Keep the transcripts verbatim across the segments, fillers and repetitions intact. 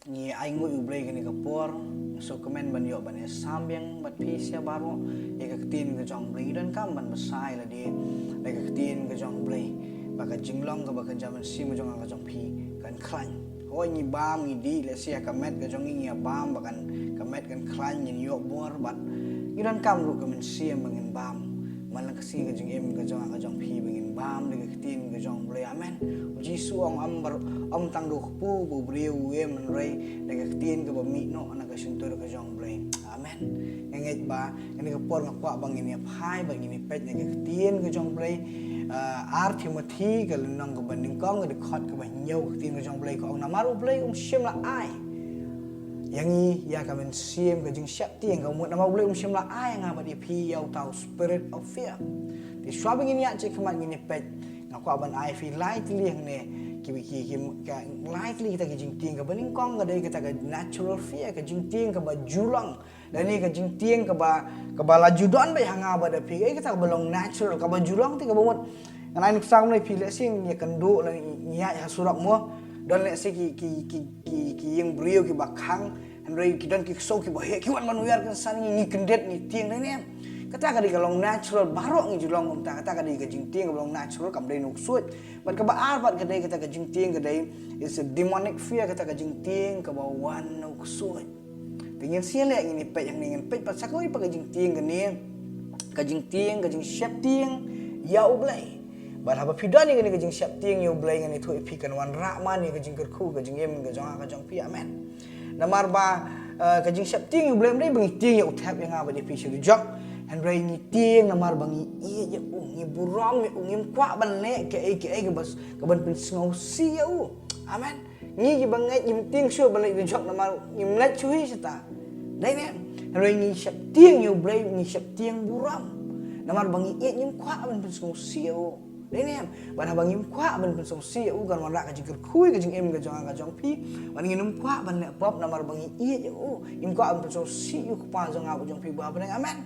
Ngi ai nguh ïa u Blei kane ka por, ngi sngewkmen ban ïoh ban ïasam biang bad phi sha baroh ïa ka ktien ka jong u Blei. Ngi donkam ban bsa ïa lade da ka ktien ka jong u Blei, ba ka jinglong kaba kynja mynsiem ka jong nga ka jong phi kan khlaiñ. Hooid, ngi bam, ngi dih, lehse ïa ka met ka jong ngi ngi ïa bam ba kan, ka met kan khlaiñ, ngin ïoh bor, bad ngi donkam ruh ka mynsiem ba ngin bam man la ka sngi ka jingim ka jong nga ka jong phi, ba ngin bam da ka ktien ka jong u Blei. Amen. U Jisu u ong, ym bar, ym tang da u kpu ba u briew u im, hynrei da ka ktien kaba mih noh na ka shyntur ka jong u Blei. Amen. Nga ngeit ba kane ka por nga kwah ba ngin ïa phai bad ngin ïa peit na ka ktien ka jong u Blei. Ah, ar Timothi ka lynnong kaba nyngkong, ka dkhot kaba hynñiew, ka ktien ka jong u Blei ka ong, namar u Blei um shym la ai ïa ngi ïa ka mynsiem ka jingsheptieng, ka mut namar u Blei um shym la ai ïa nga bad ïa phi ïa uta u spirit of fear. Te shuwa ba ngin ïaid sha khmat ngin ïa peit, nga kwah ban ai phi lai tylli hangne, ki, ki, ki, ka, lai tylli kita ki jingtieng. Kaba nyngkong ka dei kata ka natural fear, ka jingtieng kaba ju long. Lane ka jingtieng kaba, kaba la ju don beit ha nga bad ha phi, eh, kata kaba long natural, kaba ju long te kaba mut. Ngan ai nuksa kumne, phi lehse ngi ïakynduh lane ngi ïaid ha surok mo, don lehse ki, ki, ki, ki, ki ïing briew kiba khang, hynrei ki don ki ksew kiba heh, ki wan ban wiar kynsan ïa ngi, ngi kyndit, ngi tieng, dei ne em? Kata ka dei ka long natural, baroh ngi ju long kumta. Kata ka dei ka jingtieng kaba long natural, kam dei na u ksuid. Bad kaba ar pat ka dei kata ka jingtieng ka dei, is a demonic fear, kata ka jingtieng kaba wan na u ksuid. Te ngin sa ïaleh, ngin ïa peit hangne, ngin peit pat sa kawei pat ka jingtieng kane, ka jingtieng, ka jingsheptieng ïa u Blei. Bad haba phi don ïa kane ka jingsheptieng ïa u Blei, ngan ïathuh ïa phi, kan wanrah man ïa ka jingkyrkhu ka jingim ka jong nga ka jong phi. Amen. Namar ba, eh, ka jingsheptieng ïa u Blei ym dei ba ngi tieng ïa u thep ïa nga bad ïa phi sha dujok, hynrei ngi tieng namar ba ngi ïeit ïa u, ngi burom ïa u, ngim kwah ban leh kaei kaei kaba, kaban pynsngewsih ïa u. Amen. Ngi kiba ngeit ngim tieng shuh ban leit dujok namar ngim leit shuh hi shata. Dei ne em? Hynrei ngi sheptieng ïa u Blei, ngi sheptieng burom. Namar ba ngi ïeit, ngim kwah ban pynsngewsih ïa u. Dei ne em? Bad haba ngim kwah ban pynsngewsih ïa u, kan wanrah ka jingkyrkhu ka jingim ka jong nga ka jong phi. Bad ngim kwah ban leh pop namar ba ngi ïeit ïa u. Ngim kwah ban pynsngewsih ïa u Kpa jong nga bad jong phi ba ha bneng. Amen.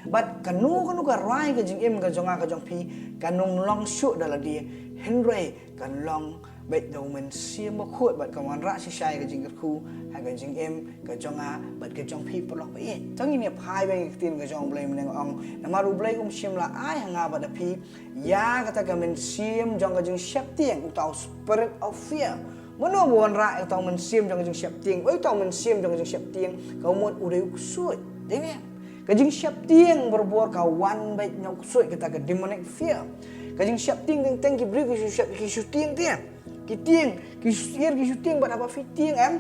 Bad kano kano ka rai ka jingim ka jong nga ka jong phi kan ym long shuh da lade, hynrei kan long beit da u Mynsiem Bakhuid, bad kan wanrah shisha ïa ka jingkyrkhu ha ka jingim ka jong nga bad ka jong phi, paralok ba ïeit. To ngin ïa phai biang ïa ka ktien ka jong u Blei, mynne nga ong, namar u Blei um shym la ai ha nga bad ha phi ïa kata ka mynsiem jong ka jingsheptieng, uta u spirit of fear. Mano ba wanrah ïa uta u mynsiem jong ka jingsheptieng? Uei uta u mynsiem jong ka jingsheptieng? Ka mut u dei u ksuid. Dei ne em? Ka jingsheptieng barabor ka wan beit na u ksuid, kata ka demonic fear. Ka jingsheptieng, teng teng ki briew ki shu shep, ki shu tieng te. Ki tieng, ki shu syier, ki shu tieng, bad haba phi tieng em,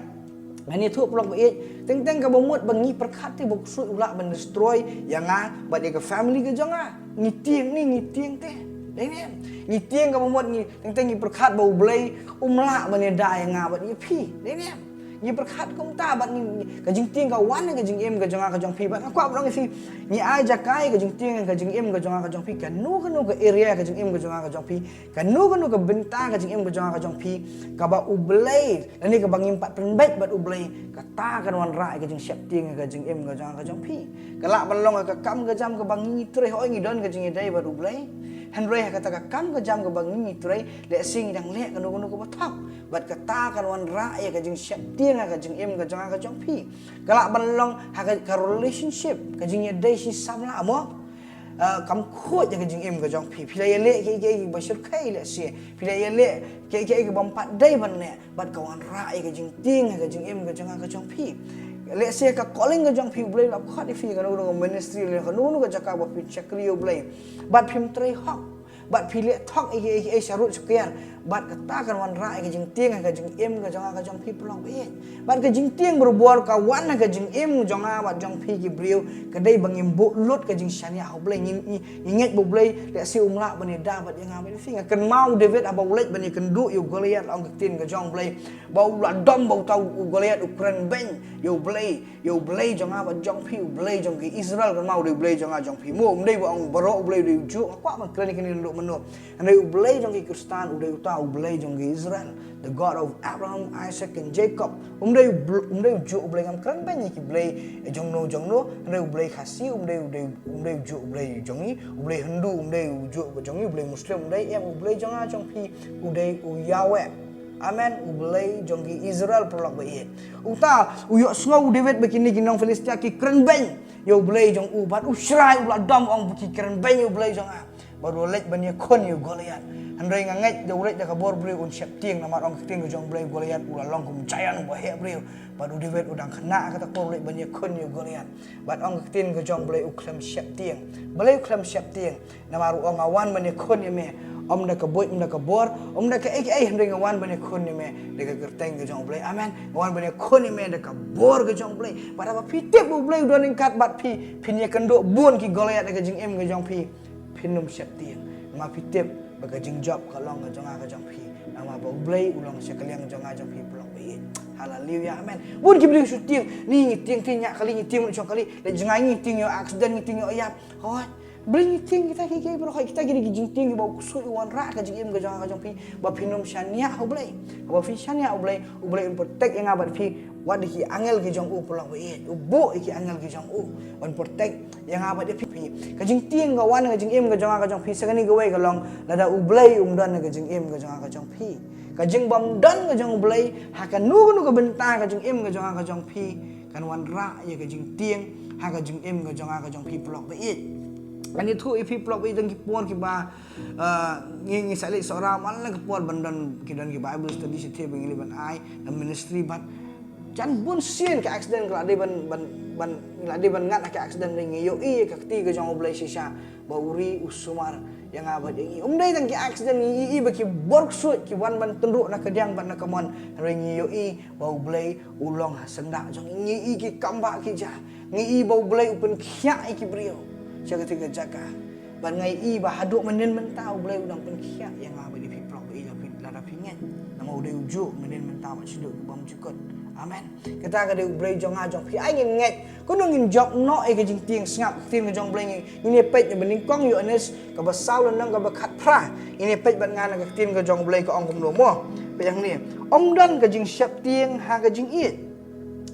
ngan ïathuh, paralok ba ïeit, teng teng kaba mut ba ngi pyrkhat te ba u ksuid u lah ban destroy ïa nga bad ïa ka family ka jong nga, ngi tieng ne, ngi tieng te. Dei ne em? Ngi tieng kaba mut ngi, teng teng ngi pyrkhat ba u Blei um lah ban ïada ïa nga bad ïa phi. Dei ne em? Ngi pyrkhat kumta bad ngi, ngi, ka jingtieng ka wan ha ka jingim ka jong nga ka jong phi. Bad nga kwah ban ong ïa phi, ngi ai jaka ïa ka jingtieng ka jingim ka jong nga ka jong phi, kano kano ka area ka jingim ka jong nga ka jong phi, kano kano ka bynta ka jingim ka jong nga ka jong phi kaba u Blei, lane kaba ngim pat pynbeit bad u Blei, kata kan wanrah ïa ka jingsheptieng ka jingim ka jong nga ka jong phi. Ka lah ban long ha ka kam ka jam kaba ngi trei, hooid ngi don ka jingïadei bad u Blei, hynrei ha kata ka kam ka jam kaba ngi trei, lehse ngi dang leh kano kano kaba thok. Bad kata kan wanrah ïa ka jingsheptieng ha ka jingim ka jong nga ka jong phi. Ka lah ban long ha ka, ka relationship, ka jingïadei shi samla mo. Ah, kam khuid ïa ka jingim ka jong phi. Phi la ïaleh kiei kiei kiba shyrkhei lehse. Phi la ïaleh kiei kiei kibym pat dei ban leh. Bad ka wanrah ïa ka jingtieng ha ka jingim ka jong nga ka jong phi. Lehse ka calling ka jong phi u Blei u la khot ïa phi kano kano ka ministry, lane kano kano ka jaka ba phin shakri ïa u Blei. Bad phim trei hok. Bad phi leh thok ïa kiei kiei sharud shaker. Bad kata kan wanrah ïa ka jingtieng ha ka jingim ka jong nga ka jong phi, paralok ba ïeit. Bad ka jingtieng barabor ka wan ha ka jingim jong nga bad jong phi ki briew, ka dei ba ngim buh lut ka jingshaniah ha u Blei. Ngi, ngi, ngi ngeit ba u Blei lehse um lah ban ïada bad ïa nga bad ïa phi. Nga kynmaw u David haba u leit ban ïakynduh ïa u Goliath, la ong ka ktien ka jong u Blei ba u la dom ba uta u Goliath u kren beiñ ïa u Blei, ïa u Blei jong nga bad jong phi, u Blei jong ki Israel, kynmaw u dei u Blei jong nga jong phi. Mo, um dei ba ong baroh u Blei u dei u juh, nga kwah ban kren ïa kane naduh mynno. Hynrei u Blei jong ki Khristan u dei uta u Blei jong ki Israel, the God of Abraham, Isaac and Jacob. Um dei u bl-, um dei u juh u Blei, ngam kren beiñ ïa ki blei jongno jongno. Hynrei u Blei Khasi um dei, u dei, um dei u juh u Blei jong ngi. U Blei Hindu um dei u juh jong ngi. U Blei Muslim um dei, em, u Blei jong nga jong phi u dei u Yahweh. Amen. U Blei jong ki Israel, paralok ba ïeit. Uta u ïohsngew u David ba kine ki nong Philistia ki kren beiñ ïa u Blei jong u, bad u shrai, u la dom, ong ba ki kren beiñ ïa u Blei jong nga. Bad u leit ban ïakhun ïa u Goliath. Hynrei nga ngeit da u leit da ka bor briew un sheptieng, namar ong ka ktien ka jong u Blei, u Goliath u la long kum giant uba heh briew. Bad u David u dang khynnah, kata ka por u leit ban ïakhun ïa u Goliath. Bad ong ka ktien ka jong u Blei, u khlem sheptieng. Balei u khlem sheptieng? Namar u ong, nga wan ban ïakhun ïa me, ym da ka buit, ym da ka bor, ym da kaei kaei, hynrei nga wan ban ïakhun ïa me da ka kyrteng ka jong u Blei. Amen. Nga wan ban ïakhun ïa me da ka bor ka jong u Blei. Bad haba phi tip ba u Blei u don ryngkat bad phi, phin ïakynduh bun ki Goliath ha ka jingim ka jong phi, phin ym sheptieng. Namar phi tip ba ka jingjop ka long ka jong nga ka jong phi, namar ba u Blei u long sha ka liang jong nga jong phi, paralok ba ïeit. Haleluia. Amen. Bun ki briew shu tieng, ni ngi tieng te ñiah kali, ngi tieng shong kali, leit jngai ngi tieng ïoh accident, ngi tieng ïoh ïap. Hooid. Balei ngi tieng kita kiei kiei, paralok? Kita ki dei ki jingtieng kiba u ksuid u wanrah ha ka jingim ka jong nga ka jong phi, ba phin ym shaniah ha u Blei. Haba phi shaniah ha u Blei, u Blei un protect ïa nga bad phi, wat da ki angel ki jong u, paralok ba ïeit. U buh ïa ki angel ki jong u ban protect ïa nga bad ïa phi. Ka jingtieng ka wan ha ka jingim ka jong nga ka jong phi, sa kane kawei ka long, lada u Blei um don ha ka jingim ka jong nga ka jong phi, ka jingbymdon ka jong u Blei ha kano kano ka bynta ka jingim ka jong nga ka jong phi kan wanrah ïa ka jingtieng ha ka jingim ka jong nga ka jong phi, paralok ba ïeit. Ngan ïathuh ïa phi, paralok ba ïeit, tang ki por kiba, ah, ngi, ngi sa leit Sohra man la ka por ban don, ki don ki Bible study shatei ba ngi leit ban ai na ministry, bad jan bun sien ka accident ka la dei ban, ban, ban, la dei ban ngat ha ka accident, ngi ïohi ïa ka kti ka jong u Blei shisha, ba u ri u sumar ïa nga bad ïa ngi. Um dei tang ki accident, ngi ïohi ba ki bor ksuid ki wan ban tynruh na ka diang bad na ka mon, hynrei ngi ïohi ba u Blei u long ha syndah jong ngi. Ngi ïohi ki kambah ki ja, ngi ïohi ba u Blei u pynkhiah ïa ki briew sha katei ka jaka. Bad nga ïohi ba haduh mynnin mynta u Blei u dang pynkhiah ïa nga bad ïa phi, paralok ba ïeit, lada phi ngeit. Namar u dei u juh mynnin mynta bad shaduh ki bymjukut. Amen. Kata ka dei u Blei jong nga jong phi. Ai ngin ngeit, kumno ngin jop noh ïa ka jingtieng? Sngap ka ktien ka jong u Blei, ngin, ngin ïa peit na banyngkong Ïoannis kaba saw lynnong kaba khatphra. Ngin ïa peit bad nga na ka ktien ka jong u Blei ka ong kumno mo. Peit hangne. Ym don ka jingsheptieng ha ka jingïeit,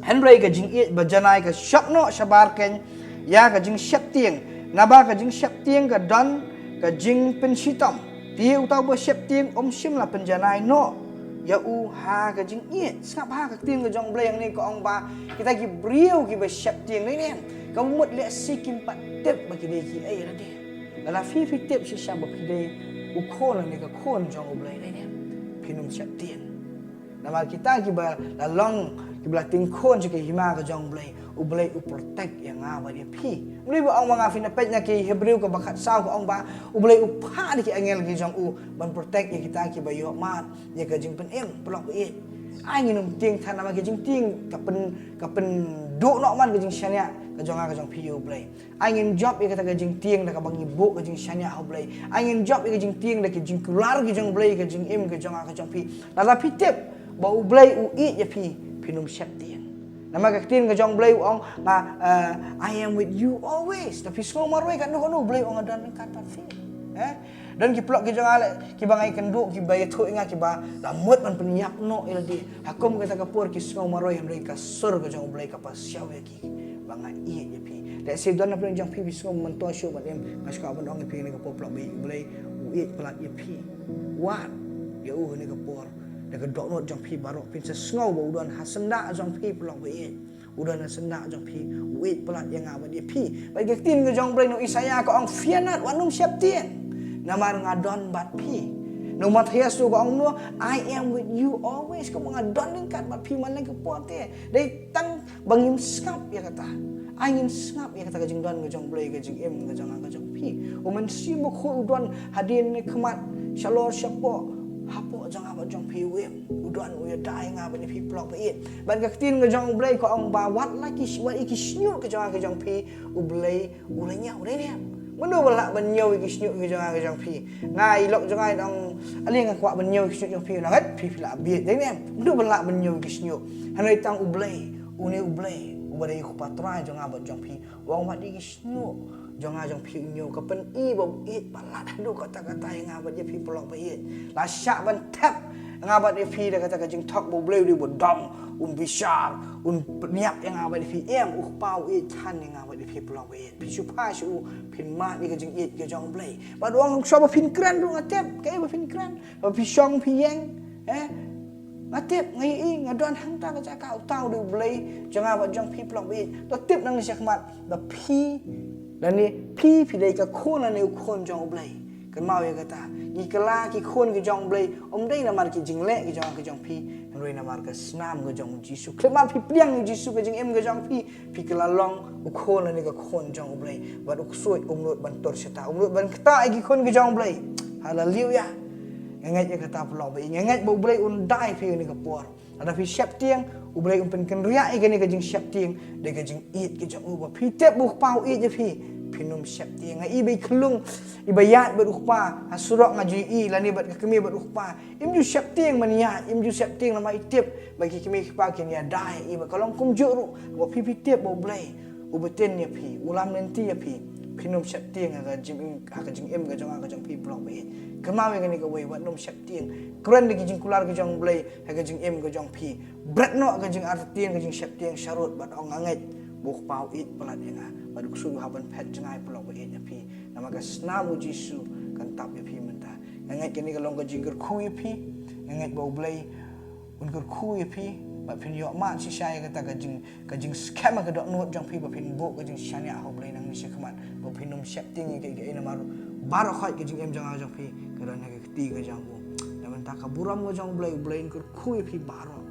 hynrei ka jingïeit bajanai ka shop noh shabar keiñ ïa ka jingsheptieng. Naba ka jingsheptieng ka don ka jingpynshitom. Te uta uba sheptieng um shym la pynjanai noh ïa u ha ka jingïeit. Sngap ha ka ktien ka jong u Blei hangne, ka ong ba kita ki briew kiba sheptieng, dei ne em, kaba mut lehse kim pat tip ba ki dei kiei lade. Lada phi, phi tip shisha ba phi dei u khun lane ka khun jong u Blei, dei ne em, phin ym sheptieng. Namar kita kiba la long, kiba la tieng khun sha ka hima ka jong u Blei, u Blei u protect ïa nga bad ïa phi. Balei ba ong ma nga? Phin ïa peit na ki Hebrew kaba khatsaw, ka ong ba u Blei u phah da ki angel ki jong u ban protect ïa kita kiba ïoh mad ïa ka jingpynim, paralok ba ïeit. Ai ngin ym tieng than, namar ka jingtieng ka pyn, ka pynduh noh man ka jingshaniah ka jong nga ka jong phi ïa u Blei. Ai ngin jop ïa kata ka jingtieng da kaba ngi buh ka jingshaniah ha u Blei. Ai ngin jop ïa ka jingtieng da ka jingkular ka jong u Blei ka jingim ka jong nga ka jong phi. Lada phi tip ba u Blei u ïeit ïa phi, phin ym sheptieng. Namar ka ktien ka jong u Blei u ong, nga, eh, "I am with you always." Lada phi sngew marwei katno katno, u Blei u ong nga don ryngkat bad phi. Eh? Don ki paralok ki jong nga leh, kiba nga ïakynduh, kiba ïathuh ïa nga, kiba la mut ban pynïap noh ïa lade. Ha kum kata ka por ki sngew marwei, hynrei ka sur ka jong u Blei ka pasiaw ïa ki ba nga ïeit ïa phi. Lehse don na pdeng jong phi, phi sngew myntoi shuh bad em, nga sngewbha ban ong ïa phi, kane ka por, paralok ba ïeit, u Blei u ïeit palat ïa phi. Wad ïa u ha kane ka por da ka dohnud jong phi baroh. Phin sa sngew ba u don ha syndah jong phi, paralok ba ïeit. U don ha syndah jong phi, u ïeit palat ïa nga bad ïa phi. Bad ka ktien ka jong u Blei na u Isaïah ka ong, "Fear not, wat nym sheptieng, namar nga don bad phi." Na u Mathaios ruh ka ong kumno, "I am with you always." Ka ong nga don ryngkat bad phi man la ka por te. Dei tang ba ngin sngap ïa kata. Ai ngin sngap ïa kata ka jingdon ka jong u Blei ha ka jingim ka jong nga ka jong phi. U Mynsiem Bakhuid u don hadien, ne khmat, shalor shapoh, hapoh jong nga bad jong phi u im. U don, u ïada ïa nga bad ïa phi, paralok ba ïeit. Bad ka ktien ka jong u Blei ka ong ba wat la ki sh-, wat ïa ki shñiuh ka jong nga ka jong phi, u Blei u la ñiew, dei ne em. Mano ba lah ban ñiew ïa ki shñiuh ka jong nga ka jong phi? Nga, i lok jong nga i ong, ale nga kwah ban ñiew ïa ki shñiuh jong phi, nga ong, "Hooid, phi, phi lah bieit, dei ne em. Mano ba lah ban ñiew ïa ki shñiuh?" Hynrei tang u Blei, une u Blei uba dei u Kpa Trai jong nga bad jong phi, u ong, "Wat ïa ki shñiuh jong nga jong phi u ñiew." Ka pyni ba u ïeit palat haduh katta katta ïa nga bad ïa phi, paralok ba ïeit. La shah ban thep ïa nga bad ïa phi da kata ka jingthok ba u Blei u dei uba dom, un bishar, un pynïap ïa nga bad ïa phi. Em, u Kpa u ïeit than ïa nga bad ïa phi, paralok ba ïeit. Phi shu phai sha u, phin mad ïa ka jingïeit ka jong u Blei. Bad u ong, shuwa ba phin kren ruh, nga tip kaei ba phin kren. Ba phi shong phi ïeng, eh? Nga tip, nga ïohi, nga don hangta ka jaka, uta u dei u Blei jong nga bad jong phi paralok baieit. To tip nangne shakhmat ba phi, lane phi, phi dei ka khun lane u khun jong u Blei. Kynmaw ïa kata. Ngi kylla ki khun ki jong u Blei, ym dei namar ki jingleh ki jong nga ki jong phi, hynrei namar ka snam ka jong u Jisu. Khlem ma phi pdiang ïa u Jisu ka jingim ka jong phi, phi kylla long u khun lane ka khun jong u Blei. Bad u ksuid um nud ban tur shata, um nud ban ktah ïa ki khun ki jong u Blei. Haleluya. Nga ngeit ïa kata paralok baieit. Nga ngeit ba u Blei un da ïa phi ha kane ka por. Lada phi sheptieng, u Blei un pynkynriah ïa kane ka jingsheptieng da ka jingïeit ka jong u. Ba phi tip ba u Kpa u ïeit ïa phi, phin ym sheptieng. Nga i ba i khyllung, i ba ïaid bad u Kpa ha surok, nga ju i lane bad ka kmie bad u Kpa, im ju sheptieng ban ïaid, im ju sheptieng namar i tip ba ki kmie ki kpa kin ïada ïa i. Bad ka long kumjuh ruh ba phi, phi tip ba u Blei u btin ïa phi, u lam lynti ïa phi, phin ym sheptieng ha ka jingim, ha ka jingim ka jong nga ka jong phi paralok baieit. Kynmaw ïa kane kawei, wat nym sheptieng. Kren da ki jingkular ki jong u Blei ha ka jingim ka jong phi. Bret noh ka jingartatien, ka jingsheptieng sharud bad ong, nga ngeit ba u Kpa u ïeit palat ïa nga bad u ksuid u hap ban phet jngai paralok baieit ïa phi. Namar ka snam u Jisu kan tap ïa phi mynta. Nga ngeit kane ka long ka jingkyrkhu ïa phi. Nga ngeit ba u Blei un kyrkhu ïa phi bad phin ïoh mad shisha ïa kata ka jing, ka jingskhem ha ka dohnud jong phi, ba phin buh ka jingshaniah ha u Blei nangne shakhmat, ba phin ym sheptieng ïa kaei kaei namar baroh khoit ka jingim jong nga jong phi ka don ha ka kti ka jong u. Namar kata ka burom ka jong u Blei, u Blei un kyrkhu ïa phi baroh.